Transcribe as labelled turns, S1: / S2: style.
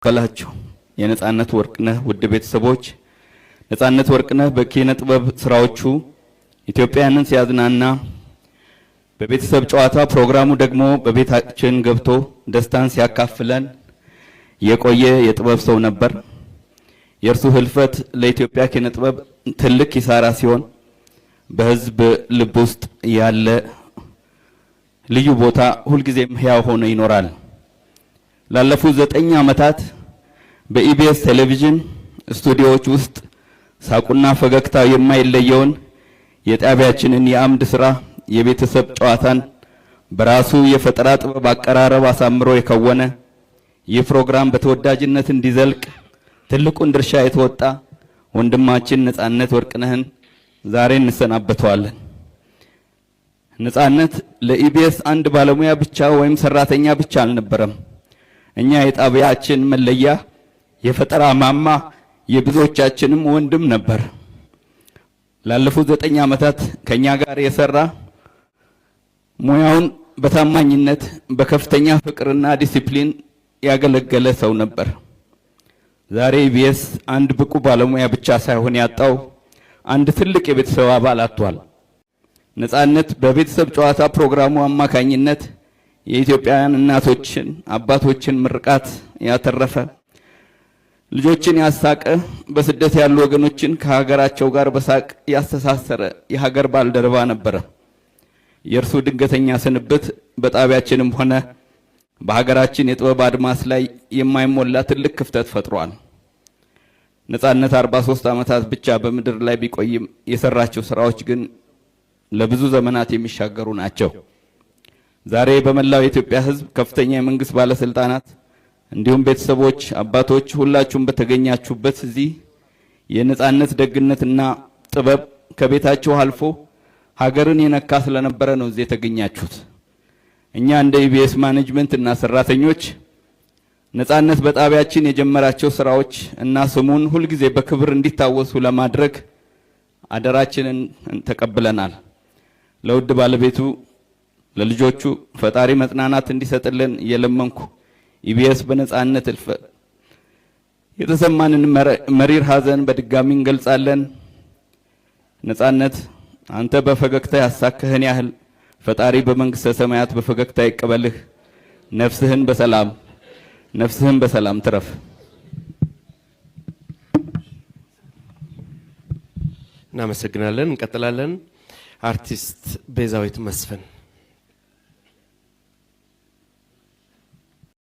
S1: ከላችሁ የነጻነት ወርቅነህ ውድ ቤተሰቦች፣ ነጻነት ወርቅነህ በኪነ ጥበብ ስራዎቹ ኢትዮጵያንን ሲያዝናና፣ በቤተሰብ ጨዋታ ፕሮግራሙ ደግሞ በቤታችን ገብቶ ደስታን ሲያካፍለን የቆየ የጥበብ ሰው ነበር። የእርሱ ህልፈት ለኢትዮጵያ ኪነ ጥበብ ትልቅ ኪሳራ ሲሆን፣ በህዝብ ልብ ውስጥ ያለ ልዩ ቦታ ሁልጊዜም ሕያው ሆኖ ይኖራል። ላለፉት 9 ዓመታት በኢቢኤስ ቴሌቪዥን ስቱዲዮዎች ውስጥ ሳቁና ፈገግታው የማይለየውን የጣቢያችንን የአምድ ስራ የቤተሰብ ጨዋታን በራሱ የፈጠራ ጥበብ አቀራረብ አሳምሮ የከወነ፣ ይህ ፕሮግራም በተወዳጅነት እንዲዘልቅ ትልቁን ድርሻ የተወጣ ወንድማችን ነጻነት ወርቅነህን ዛሬ እንሰናበተዋለን። ነጻነት ለኢቢኤስ አንድ ባለሙያ ብቻ ወይም ሰራተኛ ብቻ አልነበረም። እኛ የጣቢያችን መለያ፣ የፈጠራ ማማ፣ የብዙዎቻችንም ወንድም ነበር። ላለፉት 9 ዓመታት ከኛ ጋር የሰራ፣ ሙያውን በታማኝነት፣ በከፍተኛ ፍቅርና ዲሲፕሊን ያገለገለ ሰው ነበር። ዛሬ ኢቢኤስ አንድ ብቁ ባለሙያ ብቻ ሳይሆን ያጣው፣ አንድ ትልቅ የቤተሰብ አባል አጥቷል። ነጻነት በቤተሰብ ጨዋታ ፕሮግራሙ አማካኝነት የኢትዮጵያውያን እናቶችን፣ አባቶችን ምርቃት ያተረፈ፣ ልጆችን ያሳቀ፣ በስደት ያሉ ወገኖችን ከሀገራቸው ጋር በሳቅ ያስተሳሰረ የሀገር ባልደረባ ነበረ። የእርሱ ድንገተኛ ስንብት በጣቢያችንም ሆነ በሀገራችን የጥበብ አድማስ ላይ የማይሞላ ትልቅ ክፍተት ፈጥሯል። ነጻነት 43 ዓመታት ብቻ በምድር ላይ ቢቆይም፣ የሰራቸው ስራዎች ግን ለብዙ ዘመናት የሚሻገሩ ናቸው። ዛሬ በመላው የኢትዮጵያ ሕዝብ፣ ከፍተኛ የመንግስት ባለስልጣናት፣ እንዲሁም ቤተሰቦች፣ አባቶች ሁላችሁም በተገኛችሁበት እዚህ የነጻነት ደግነትና ጥበብ ከቤታችሁ አልፎ ሀገርን የነካ ስለነበረ ነው እዚህ የተገኛችሁት። እኛ እንደ ኢቢኤስ management እና ሰራተኞች ነጻነት በጣቢያችን የጀመራቸው ስራዎች እና ስሙን ሁልጊዜ በክብር እንዲታወሱ ለማድረግ አደራችንን ተቀብለናል። ለውድ ባለቤቱ፣ ለልጆቹ ፈጣሪ መጽናናት እንዲሰጥልን እየለመንኩ፣ ኢቢኤስ በነጻነት እልፈት የተሰማንን መሪር ሐዘን በድጋሚ እንገልጻለን። ነጻነት፣ አንተ በፈገግታ ያሳቅከን ያህል ፈጣሪ በመንግስተ ሰማያት በፈገግታ ይቀበልህ። ነፍስህን በሰላም ትረፍ።
S2: እናመሰግናለን። እንቀጥላለን። አርቲስት ቤዛዊት መስፍን።